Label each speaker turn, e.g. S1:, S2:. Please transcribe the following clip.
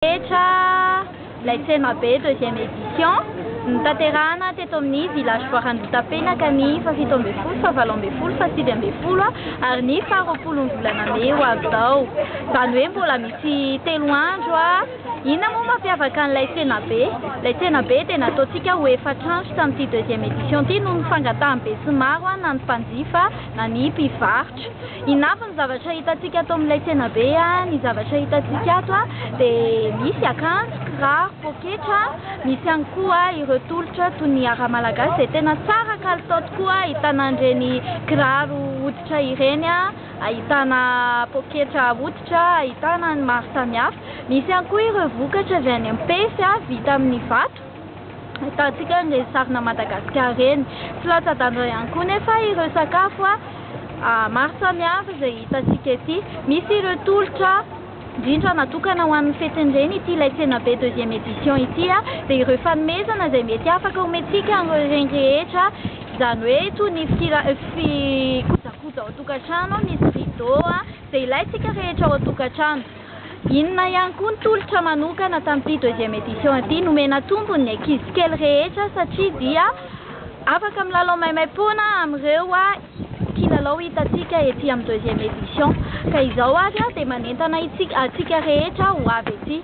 S1: Rehetra ilay tsenabe deuxième édition notanterahana teto amin'ny village foire Andohatapenaka ny faha-17, faha-18, faha-19 ary ny faha-20 ny volana mey ho avy izao. Izany hoe mbola misy 3 andro. Inona moa mampiavaka an'ilay tsenabe? Ilay tsenabe dia nataontsika ho 4 andro tamin'ity deuxième édition ity noho ny fangatahany be sy maro na ny mpanjifa na ny mpivarotra. Inona avy ny zavatra hitantsika ato amin'ilay tsenabe? Ny zavatra hitantsika ato dia misy akanjo, kiraro, poketra, misy ihany koa ireo tolotra toy ny ara malagasy izay tena tsara kalitao tokoa, ahitana an'ireny kiraro hoditra ireny, ahitana poketra hoditra, ahitana ny maro samihafa. Misy ihany koa ireo vokatra avy any Ampefy vita amin'ny vato, ahitantsika ireny sarina Madagasikara ireny. Tsy latsa-danja ihany koa nefa ireo sakafo maro samihafa izay hitantsika ety. Misy ireo tolotra indrindra natokana ho an'ny fetin'ireny ity ilay tsenabe deuxième édition ity, dia ireo fanomezana izay mety afaka omentsika ireny rehetra, izany hoe toy ny fikojakoja ao an-tokantrano, misy rideau izay ilaintsika rehetra ao an-tokantrano. Inona ihany koa ny tolotra manokana tamin'ity deuxième édition ity? Nomena tombony ny ankizy kely rehetra satria dia afaka milalao maimaimpoana amin'ireo kilalao hitantsika ety amin'ny deuxième édition. Ka izao ary dia manentana antsika rehetra ho avy ety.